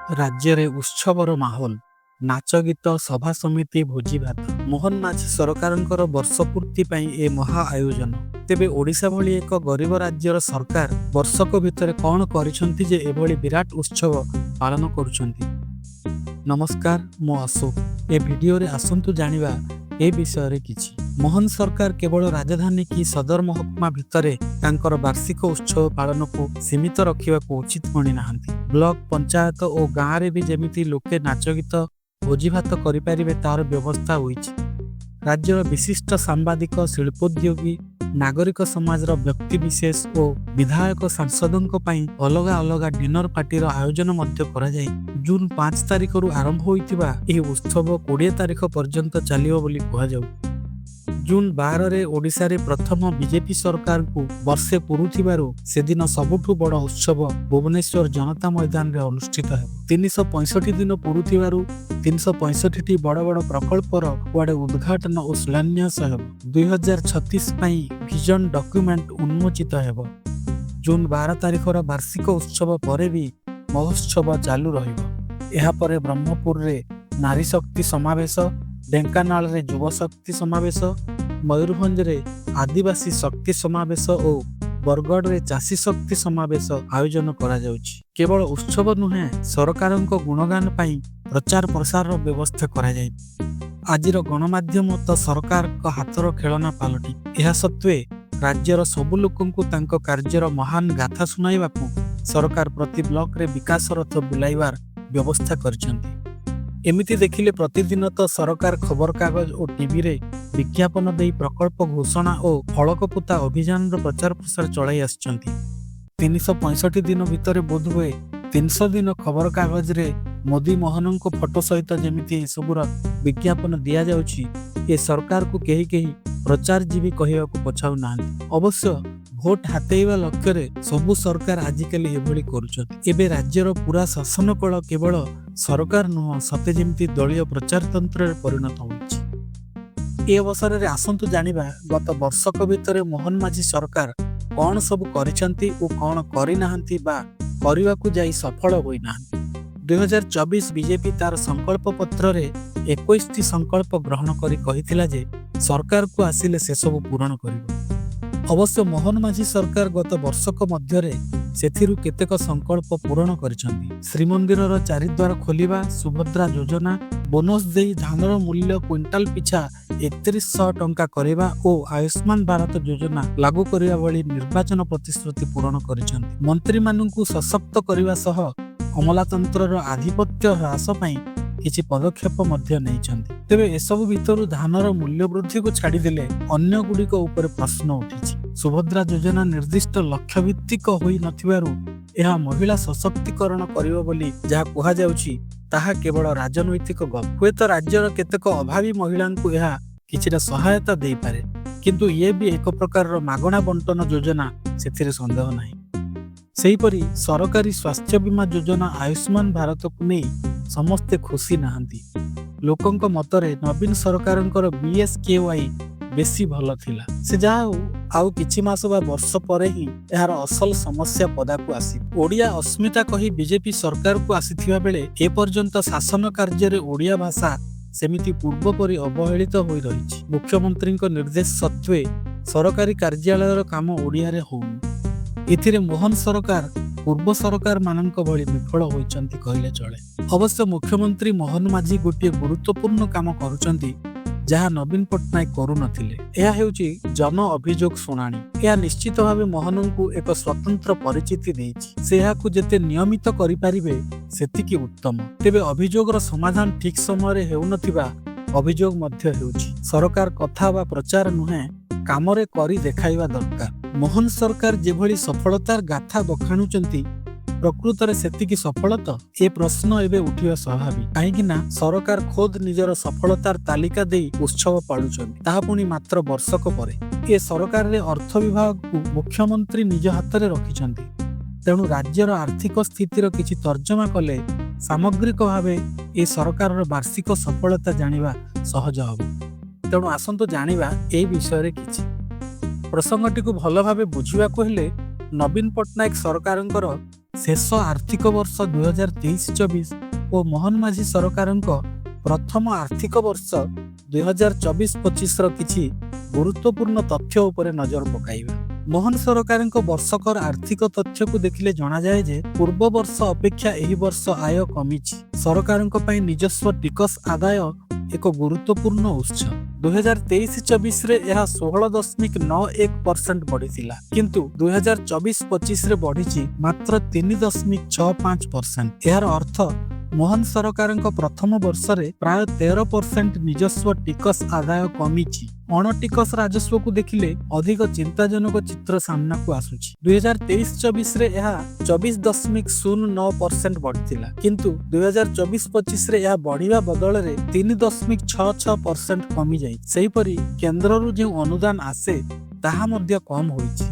ରାଜ୍ୟରେ ଉତ୍ସବର ମାହୋଲ। ନାଚଗୀତ, ସଭାସମିତି, ଭୋଜିଭାତ। ମୋହନ ମାଝୀ ସରକାରଙ୍କର ବର୍ଷପୂର୍ତ୍ତି ପାଇଁ ଏ ମହା ଆୟୋଜନ। ତେବେ ଓଡ଼ିଶା ଭଳି ଏକ ଗରିବ ରାଜ୍ୟର ସରକାର ବର୍ଷକ ଭିତରେ କ'ଣ କରିଛନ୍ତି ଯେ ଏଭଳି ବିରାଟ ଉତ୍ସବ ପାଳନ କରୁଛନ୍ତି? ନମସ୍କାର, ମୁଁ ଅଶୋକ। ଏ ଭିଡିଓରେ ଆସନ୍ତୁ ଜାଣିବା ଏ ବିଷୟରେ କିଛି। ମୋହନ ସରକାର କେବଳ ରାଜଧାନୀ କି ସଦର ମହକୁମା ଭିତରେ ତାଙ୍କର ବାର୍ଷିକ ଉତ୍ସବ ପାଳନକୁ ସୀମିତ ରଖିବାକୁ ଉଚିତ ମଣିନାହାନ୍ତି। ବ୍ଲକ, ପଞ୍ଚାୟତ ଓ ଗାଁରେ ବି ଯେମିତି ଲୋକେ ନାଚଗୀତ, ଭୋଜିଭାତ କରିପାରିବେ, ତାର ବ୍ୟବସ୍ଥା ହୋଇଛି। ରାଜ୍ୟର ବିଶିଷ୍ଟ ସାମ୍ବାଦିକ, ଶିଳ୍ପୋଦ୍ୟୋଗୀ, ନାଗରିକ ସମାଜର ବ୍ୟକ୍ତିବିଶେଷ ଓ ବିଧାୟକ ସାଂସଦଙ୍କ ପାଇଁ ଅଲଗା ଅଲଗା ଡିନର ପାର୍ଟିର ଆୟୋଜନ ମଧ୍ୟ କରାଯାଇ ଜୁନ 5 ତାରିଖରୁ ଆରମ୍ଭ ହୋଇଥିବା ଏହି ଉତ୍ସବ 20 ତାରିଖ ପର୍ଯ୍ୟନ୍ତ ଚାଲିବ ବୋଲି କୁହାଯାଉଛି। ଜୁନ 12ରେ ଓଡ଼ିଶାରେ ପ୍ରଥମ ବିଜେପି ସରକାରକୁ ବର୍ଷେ ପୁରୁଥିବାରୁ ସେଦିନ ସବୁଠୁ ବଡ଼ ଉତ୍ସବ ଭୁବନେଶ୍ୱର ଜନତା ମଇଦାନରେ ଅନୁଷ୍ଠିତ ହେବ। 365 ଦିନ ପୁରୁଥିବାରୁ 365ଟି ବଡ଼ ବଡ଼ ପ୍ରକଳ୍ପର କୁଆଡ଼େ ଉଦ୍ଘାଟନ ଓ ଶିଳାନ୍ୟାସ ହେବ। 2036 ପାଇଁ ଭିଜନ ଡକ୍ୟୁମେଣ୍ଟ ଉନ୍ମୋଚିତ ହେବ। ଜୁନ 12 ତାରିଖର ବାର୍ଷିକ ଉତ୍ସବ ପରେ ବି ମହୋତ୍ସବ ଚାଲୁ ରହିବ। ଏହାପରେ ବ୍ରହ୍ମପୁରରେ ନାରୀ ଶକ୍ତି ସମାବେଶ, ଢେଙ୍କାନାଳରେ ଯୁବଶକ୍ତି ସମାବେଶ, ମୟୂରଭଞ୍ଜରେ ଆଦିବାସୀ ଶକ୍ତି ସମାବେଶ ଓ ବରଗଡ଼ରେ ଚାଷୀ ଶକ୍ତି ସମାବେଶ ଆୟୋଜନ କରାଯାଉଛି। କେବଳ ଉତ୍ସବ ନୁହେଁ, ସରକାରଙ୍କ ଗୁଣଗାନ ପାଇଁ ପ୍ରଚାର ପ୍ରସାରର ବ୍ୟବସ୍ଥା କରାଯାଇଛି। ଆଜିର ଗଣମାଧ୍ୟମ ତ ସରକାରଙ୍କ ହାତର ଖେଳନା ପାଲଟି। ଏହା ସତ୍ତ୍ୱେ ରାଜ୍ୟର ସବୁ ଲୋକଙ୍କୁ ତାଙ୍କ କାର୍ଯ୍ୟର ମହାନ ଗାଥା ଶୁଣାଇବାକୁ ସରକାର ପ୍ରତି ବ୍ଲକରେ ବିକାଶ ରଥ ବୁଲାଇବାର ବ୍ୟବସ୍ଥା କରିଛନ୍ତି। ଏମିତି ଦେଖିଲେ ପ୍ରତିଦିନ ତ ସରକାର ଖବରକାଗଜ ଓ ଟିଭିରେ ବିଜ୍ଞାପନ ଦେଇ ପ୍ରକଳ୍ପ ଘୋଷଣା ଓ ଫଳକ ପୋତା ଅଭିଯାନର ପ୍ରଚାର ପ୍ରସାର ଚଳାଇ ଆସିଛନ୍ତି। 365 ଦିନ ଭିତରେ ବୋଧହୁଏ 300 ଦିନ ଖବରକାଗଜରେ ମୋଦି ମୋହନଙ୍କ ଫଟୋ ସହିତ ଯେମିତି ଏସବୁର ବିଜ୍ଞାପନ ଦିଆଯାଉଛି, ଏ ସରକାରକୁ କେହି କେହି ପ୍ରଚାରଜୀବୀ କହିବାକୁ ପଛାଉ ନାହାନ୍ତି। ଅବଶ୍ୟ ଭୋଟ ହାତେଇବା ଲକ୍ଷ୍ୟରେ ସବୁ ସରକାର ଆଜିକାଲି ଏଭଳି କରୁଛନ୍ତି। ଏବେ ରାଜ୍ୟର ପୁରା ଶାସନ କଳ କେବଳ ସରକାର ନୁହଁ, ସତେ ଯେମିତି ଦଳୀୟ ପ୍ରଚାରତନ୍ତ୍ରରେ ପରିଣତ ହୋଇଛି। ଏ ଅବସରରେ ଆସନ୍ତୁ ଜାଣିବା, ଗତ ବର୍ଷକ ଭିତରେ ମୋହନ ମାଝୀ ସରକାର କ'ଣ ସବୁ କରିଛନ୍ତି ଓ କ'ଣ କରିନାହାନ୍ତି ବା କରିବାକୁ ଯାଇ ସଫଳ ହୋଇନାହାନ୍ତି। 2024 ବିଜେପି ତାର ସଂକଳ୍ପ ପତ୍ରରେ 21ଟି ସଂକଳ୍ପ ଗ୍ରହଣ କରି କହିଥିଲା ଯେ ସରକାରକୁ ଆସିଲେ ସେସବୁ ପୂରଣ କରିବ। ଅବଶ୍ୟ ମୋହନ ମାଝୀ ସରକାର ଗତ ବର୍ଷକ ମଧ୍ୟରେ ସେଥିରୁ କେତେକ ସଂକଳ୍ପ ପୂରଣ କରିଛନ୍ତି। ଶ୍ରୀମନ୍ଦିରର ଚାରିଦ୍ୱାର ଖୋଲିବା, ସୁଭଦ୍ରା ଯୋଜନା, ବୋନସ ଦେଇ ଧାନର ମୂଲ୍ୟ କ୍ୱିଣ୍ଟାଲ ପିଛା 3100 ଟଙ୍କା କରିବା ଓ ଆୟୁଷ୍ମାନ ଭାରତ ଯୋଜନା ଲାଗୁ କରିବା ଭଳି ନିର୍ବାଚନ ପ୍ରତିଶ୍ରୁତି ପୂରଣ କରିଛନ୍ତି। ମନ୍ତ୍ରୀମାନଙ୍କୁ ସଶକ୍ତ କରିବା ସହ ଅମଲାତନ୍ତ୍ରର ଆଧିପତ୍ୟ ହ୍ରାସ ପାଇଁ କିଛି ପଦକ୍ଷେପ ମଧ୍ୟ ନେଇଛନ୍ତି। ତେବେ ଏସବୁ ଭିତରୁ ଧାନର ମୂଲ୍ୟ ବୃଦ୍ଧିକୁ ଛାଡ଼ିଦେଲେ ଅନ୍ୟ ଗୁଡ଼ିକ ଉପରେ ପ୍ରଶ୍ନ ଉଠିଛି। ସୁଭଦ୍ରା ଯୋଜନା ନିର୍ଦ୍ଦିଷ୍ଟ ଲକ୍ଷ୍ୟଭିତ୍ତିକ ହୋଇ ନଥିବାରୁ ଏହା ମହିଳା ସଶକ୍ତିକରଣ କରିବ ବୋଲି ଯାହା କୁହାଯାଉଛି, ତାହା କେବଳ ରାଜନୈତିକ ଗପ। ହୁଏତ ରାଜ୍ୟର କେତେକ ଅଭାବୀ ମହିଳାଙ୍କୁ ଏହା କିଛିଟା ସହାୟତା ଦେଇପାରେ, କିନ୍ତୁ ଇଏ ବି ଏକ ପ୍ରକାରର ମାଗଣା ବଣ୍ଟନ ଯୋଜନା, ସେଥିରେ ସନ୍ଦେହ ନାହିଁ। ସେହିପରି ସରକାରୀ ସ୍ୱାସ୍ଥ୍ୟ ବୀମା ଯୋଜନା ଆୟୁଷ୍ମାନ ଭାରତକୁ ନେଇ ସମସ୍ତେ ଖୁସି ନାହାନ୍ତି। ଲୋକଙ୍କ ମତରେ ନବୀନ ସରକାରଙ୍କର ବିଏସକେୱାଇ ବେଶୀ ଭଲ ଥିଲା। ସେ ଯାହା ହେଉ, ଆଉ କିଛି ମାସ ବା ବର୍ଷ ପରେ ହିଁ ଏହାର ଅସଲ ସମସ୍ୟା ପଦାକୁ ଆସିବ। ଓଡ଼ିଆ ଅସ୍ମିତା କହି ବିଜେପି ସରକାରକୁ ଆସିଥିବା ବେଳେ ଏପର୍ଯ୍ୟନ୍ତ ଶାସନ କାର୍ଯ୍ୟରେ ଓଡ଼ିଆ ଭାଷା ସେମିତି ପୂର୍ବପରି ଅବହେଳିତ ହୋଇ ରହିଛି। ମୁଖ୍ୟମନ୍ତ୍ରୀଙ୍କ ନିର୍ଦ୍ଦେଶ ସତ୍ତ୍ୱେ ସରକାରୀ କାର୍ଯ୍ୟାଳୟର କାମ ଓଡ଼ିଆରେ ହେଉନି। ଏଥିରେ ମୋହନ ସରକାର ପୂର୍ବ ସରକାରମାନଙ୍କ ଭଳି ବିଫଳ ହୋଇଛନ୍ତି କହିଲେ ଚଳେ। ଅବଶ୍ୟ ମୁଖ୍ୟମନ୍ତ୍ରୀ ମୋହନ ମାଝୀ ଗୋଟିଏ ଗୁରୁତ୍ୱପୂର୍ଣ୍ଣ କାମ କରୁଛନ୍ତି, ଯାହା ନବୀନ ପଟ୍ଟନାୟକ କରୁନଥିଲେ। ଏହା ହେଉଛି ଜନ ଅଭିଯୋଗ ଶୁଣାଣି। ଏହା ନିଶ୍ଚିତ ଭାବେ ମୋହନଙ୍କୁ ଏକ ସ୍ୱତନ୍ତ୍ର ପରିଚିତି ଦେଇଛି। ସେ ଏହାକୁ ଯେତେ ନିୟମିତ କରିପାରିବେ, ସେତିକି ଉତ୍ତମ। ତେବେ ଅଭିଯୋଗର ସମାଧାନ ଠିକ ସମୟରେ ହେଉନଥିବା ଅଭିଯୋଗ ମଧ୍ୟ ହେଉଛି। ସରକାର କଥା ବା ପ୍ରଚାର ନୁହେଁ, କାମରେ କରି ଦେଖାଇବା ଦରକାର। ମୋହନ ସରକାର ଯେଭଳି ସଫଳତାର ଗାଥା ବଖାଣୁଛନ୍ତି, ପ୍ରକୃତରେ ସେତିକି ସଫଳ ତ? ଏ ପ୍ରଶ୍ନ ଏବେ ଉଠିବା ସ୍ୱାଭାବିକ। କାହିଁକି ନା ସରକାର ଖୋଦ୍ ନିଜର ସଫଳତାର ତାଲିକା ଦେଇ ଉତ୍ସବ ପାଳୁଛନ୍ତି, ତାହା ପୁଣି ମାତ୍ର ବର୍ଷକ ପରେ। ଏ ସରକାରରେ ଅର୍ଥ ବିଭାଗକୁ ମୁଖ୍ୟମନ୍ତ୍ରୀ ନିଜ ହାତରେ ରଖିଛନ୍ତି। ତେଣୁ ରାଜ୍ୟର ଆର୍ଥିକ ସ୍ଥିତିର କିଛି ତର୍ଜମା କଲେ ସାମଗ୍ରିକ ଭାବେ ଏ ସରକାରର ବାର୍ଷିକ ସଫଳତା ଜାଣିବା ସହଜ ହେବ। ତେଣୁ ଆସନ୍ତୁ ଜାଣିବା ଏହି ବିଷୟରେ କିଛି। ପ୍ରସଙ୍ଗଟିକୁ ଭଲ ଭାବେ ବୁଝିବାକୁ ହେଲେ ନବୀନ ପଟ୍ଟନାୟକ ସରକାରଙ୍କର ଶେଷ ଆର୍ଥିକ ବର୍ଷ 2023-24 ଓ ମୋହନ ମାଝୀ ସରକାରଙ୍କ ପ୍ରଥମ ଆର୍ଥିକ ବର୍ଷ 2024-25ର କିଛି ଗୁରୁତ୍ୱପୂର୍ଣ୍ଣ ତଥ୍ୟ ଉପରେ ନଜର ପକାଇବା। ମୋହନ ସରକାରଙ୍କ ବର୍ଷକର ଆର୍ଥିକ ତଥ୍ୟକୁ ଦେଖିଲେ ଜଣାଯାଏ ଯେ ପୂର୍ବ ବର୍ଷ ଅପେକ୍ଷା ଏହି ବର୍ଷ ଆୟ କମିଛି। ସରକାରଙ୍କ ପାଇଁ ନିଜସ୍ୱ ଟିକସ ଆଦାୟ ଏକ ଗୁରୁତ୍ୱପୂର୍ଣ୍ଣ ଉତ୍ସ। 2023-24ରେ ଏହା 16.91% ବଢ଼ିଥିଲା, କିନ୍ତୁ 2024-25ରେ ବଢ଼ିଛି ମାତ୍ର 3.65%। ଏହାର ଅର୍ଥ ମୋହନ ସରକାରଙ୍କ ପ୍ରଥମ ବର୍ଷରେ ପ୍ରାୟ 13% ନିଜସ୍ୱ ଟିକସ ଆଦାୟ କମିଛି। ଅଣଟିକସ ରାଜସ୍ୱକୁ ଦେଖିଲେ ଅଧିକ ଚିନ୍ତାଜନକ ଚିତ୍ର ସାମ୍ନାକୁ ଆସୁଛି। 2023-24ରେ ଏହା 24.09% ବଢ଼ିଥିଲା, କିନ୍ତୁ 2024-25ରେ ଏହା ବଢ଼ିବା ବଦଳରେ 3.66% କମିଯାଇଛି। ସେହିପରି କେନ୍ଦ୍ରରୁ ଯେଉଁ ଅନୁଦାନ ଆସେ, ତାହା ମଧ୍ୟ କମ୍ ହୋଇଛି।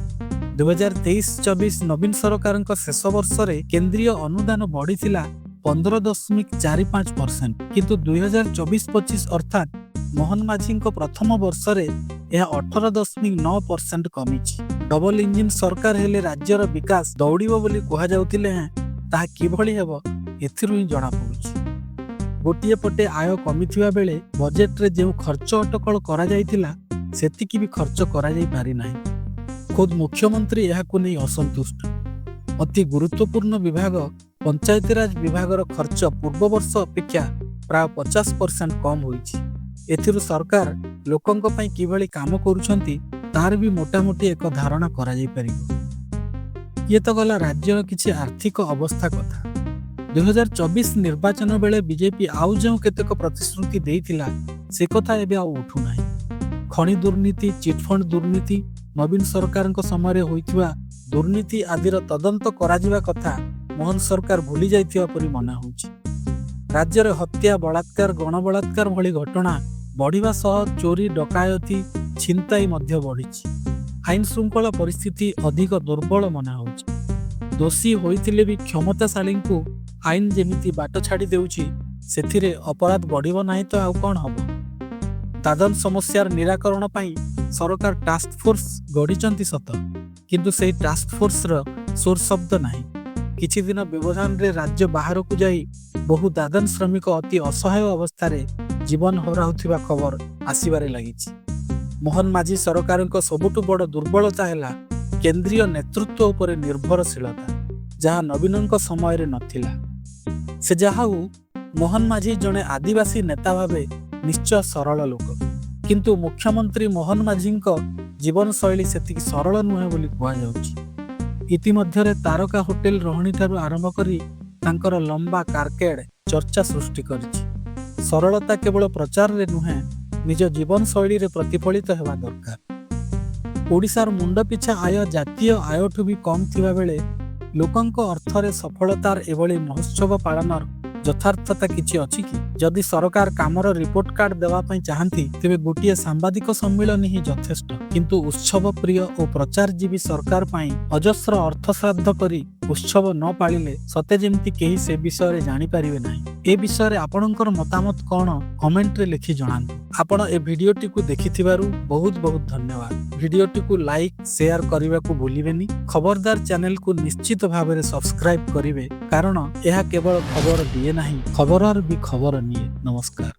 2023-24 ନବୀନ ସରକାରଙ୍କ ଶେଷ ବର୍ଷରେ କେନ୍ଦ୍ରୀୟ ଅନୁଦାନ ବଢ଼ିଥିଲା 15.45%, କିନ୍ତୁ 2024-25 ଅର୍ଥାତ୍ ମୋହନ ମାଝୀଙ୍କ ପ୍ରଥମ ବର୍ଷରେ ଏହା 18.9% କମିଛି। ଡବଲ ଇଞ୍ଜିନ ସରକାର ହେଲେ ରାଜ୍ୟର ବିକାଶ ଦୌଡ଼ିବ ବୋଲି କୁହାଯାଉଥିଲେ ହେଁ ତାହା କିଭଳି ହେବ, ଏଥିରୁ ହିଁ ଜଣାପଡ଼ୁଛି। ଗୋଟିଏ ପଟେ ଆୟ କମିଥିବା ବେଳେ ବଜେଟରେ ଯେଉଁ ଖର୍ଚ୍ଚ ଅଟକଳ କରାଯାଇଥିଲା, ସେତିକି ବି ଖର୍ଚ୍ଚ କରାଯାଇ ପାରିନାହିଁ। ଖୋଦ୍ ମୁଖ୍ୟମନ୍ତ୍ରୀ ଏହାକୁ ନେଇ ଅସନ୍ତୁଷ୍ଟ। ଅତି ଗୁରୁତ୍ୱପୂର୍ଣ୍ଣ ବିଭାଗ ପଞ୍ଚାୟତିରାଜ ବିଭାଗର ଖର୍ଚ୍ଚ ପୂର୍ବ ବର୍ଷ ଅପେକ୍ଷା ପ୍ରାୟ 50% କମ୍ ହୋଇଛି। ଏଥିରୁ ସରକାର ଲୋକଙ୍କ ପାଇଁ କିଭଳି କାମ କରୁଛନ୍ତି, ତାର ବି ମୋଟାମୋଟି ଏକ ଧାରଣା କରାଯାଇପାରିବ। ଇଏ ତ ଗଲା ରାଜ୍ୟର କିଛି ଆର୍ଥିକ ଅବସ୍ଥା କଥା। 2024 ନିର୍ବାଚନ ବେଳେ ବିଜେପି ଆଉ ଯେଉଁ କେତେକ ପ୍ରତିଶ୍ରୁତି ଦେଇଥିଲା, ସେ କଥା ଏବେ ଆଉ ଉଠୁନାହିଁ। ଖଣି ଦୁର୍ନୀତି, ଚିଟଫଣ୍ଡ ଦୁର୍ନୀତି, ନବୀନ ସରକାରଙ୍କ ସମୟରେ ହୋଇଥିବା ଦୁର୍ନୀତି ଆଦିର ତଦନ୍ତ କରାଯିବା କଥା ମୋହନ ସରକାର ଭୁଲି ଯାଇଥିବା ପରି ମନେ ହେଉଛି। ରାଜ୍ୟରେ ହତ୍ୟା, ବଳାତ୍କାର, ଗଣବଳାତ୍କାର ଭଳି ଘଟଣା ବଢ଼ିବା ସହ ଚୋରି, ଡକାୟତି, ଛିନତାଇ ମଧ୍ୟ ବଢ଼ିଛି। ଆଇନ ଶୃଙ୍ଖଳା ପରିସ୍ଥିତି ଅଧିକ ଦୁର୍ବଳ ମନେ ହେଉଛି। ଦୋଷୀ ହୋଇଥିଲେ ବି କ୍ଷମତାଶାଳୀଙ୍କୁ ଆଇନ ଯେମିତି ବାଟ ଛାଡ଼ି ଦେଉଛି, ସେଥିରେ ଅପରାଧ ବଢ଼ିବ ନାହିଁ ତ ଆଉ କ'ଣ ହେବ? ଦାଦନ ସମସ୍ୟାର ନିରାକରଣ ପାଇଁ ସରକାର ଟାସ୍କଫୋର୍ସ ଗଢ଼ିଛନ୍ତି ସତ, କିନ୍ତୁ ସେହି ଟାସ୍କଫୋର୍ସର ସୋର ଶବ୍ଦ ନାହିଁ। କିଛି ଦିନ ବ୍ୟବଧାନରେ ରାଜ୍ୟ ବାହାରକୁ ଯାଇ ବହୁ ଦାଦନ ଶ୍ରମିକ ଅତି ଅସହାୟ ଅବସ୍ଥାରେ ଜୀବନ ହରାଉଥିବା ଖବର ଆସିବାରେ ଲାଗିଛି। ମୋହନ ମାଝୀ ସରକାରଙ୍କ ସବୁଠୁ ବଡ଼ ଦୁର୍ବଳତା ହେଲା କେନ୍ଦ୍ରୀୟ ନେତୃତ୍ୱ ଉପରେ ନିର୍ଭରଶୀଳତା, ଯାହା ନବୀନଙ୍କ ସମୟରେ ନଥିଲା। ସେ ଯାହା ହଉ, ମୋହନ ମାଝୀ ଜଣେ ଆଦିବାସୀ ନେତା ଭାବେ ନିଶ୍ଚୟ ସରଳ ଲୋକ, କିନ୍ତୁ ମୁଖ୍ୟମନ୍ତ୍ରୀ ମୋହନ ମାଝୀଙ୍କ ଜୀବନଶୈଳୀ ସେତିକି ସରଳ ନୁହେଁ ବୋଲି କୁହାଯାଉଛି। ଇତିମଧ୍ୟରେ ତାରକା ହୋଟେଲ ରହଣିଠାରୁ ଆରମ୍ଭ କରି ତାଙ୍କର ଲମ୍ବା କାରକେଡ୍ ଚର୍ଚ୍ଚା ସୃଷ୍ଟି କରିଛି। ସରଳତା କେବଳ ପ୍ରଚାରରେ ନୁହେଁ, ନିଜ ଜୀବନଶୈଳୀରେ ପ୍ରତିଫଳିତ ହେବା ଦରକାର। ଓଡ଼ିଶାର ମୁଣ୍ଡପିଛା ଆୟ ଜାତୀୟ ଆୟଠୁ ବି କମ୍ ଥିବାବେଳେ ଲୋକଙ୍କ ଅର୍ଥରେ ସଫଳତାର ଏଭଳି ମହୋତ୍ସବ ପାଳନର ଯଥାର୍ଥତା କିଛି ଅଛି କି? ଯଦି ସରକାର କାମର ରିପୋର୍ଟ କାର୍ଡ ଦେବା ପାଇଁ ଚାହାନ୍ତି, ତେବେ ଗୋଟିଏ ସାମ୍ବାଦିକ ସମ୍ମିଳନୀ ହିଁ ଯଥେଷ୍ଟ। କିନ୍ତୁ ଉତ୍ସବ ପ୍ରିୟ ଓ ପ୍ରଚାରଜୀବୀ ସରକାର ପାଇଁ ଅଜସ୍ର ଅର୍ଥ ଶ୍ରାଦ୍ଧ କରି ଉତ୍ସବ ନ ପାଳିଲେ ସତେ ଯେମିତି କେହି ସେ ବିଷୟରେ ଜାଣିପାରିବେ ନାହିଁ। ଏ ବିଷୟରେ ଆପଣଙ୍କର ମତାମତ କ'ଣ, କମେଣ୍ଟରେ ଲେଖି ଜଣାନ୍ତୁ। ଆପଣ ଏ ଭିଡ଼ିଓଟିକୁ ଦେଖିଥିବାରୁ ବହୁତ ବହୁତ ଧନ୍ୟବାଦ। ଭିଡ଼ିଓଟିକୁ ଲାଇକ୍, ସେୟାର କରିବାକୁ ଭୁଲିବେନି। ଖବରଦାର ଚ୍ୟାନେଲକୁ ନିଶ୍ଚିତ ଭାବରେ ସବସ୍କ୍ରାଇବ କରିବେ, କାରଣ ଏହା କେବଳ ଖବର ଦିଏ ନାହିଁ, ଖବରର ବି ଖବର ନିଏ। ନମସ୍କାର।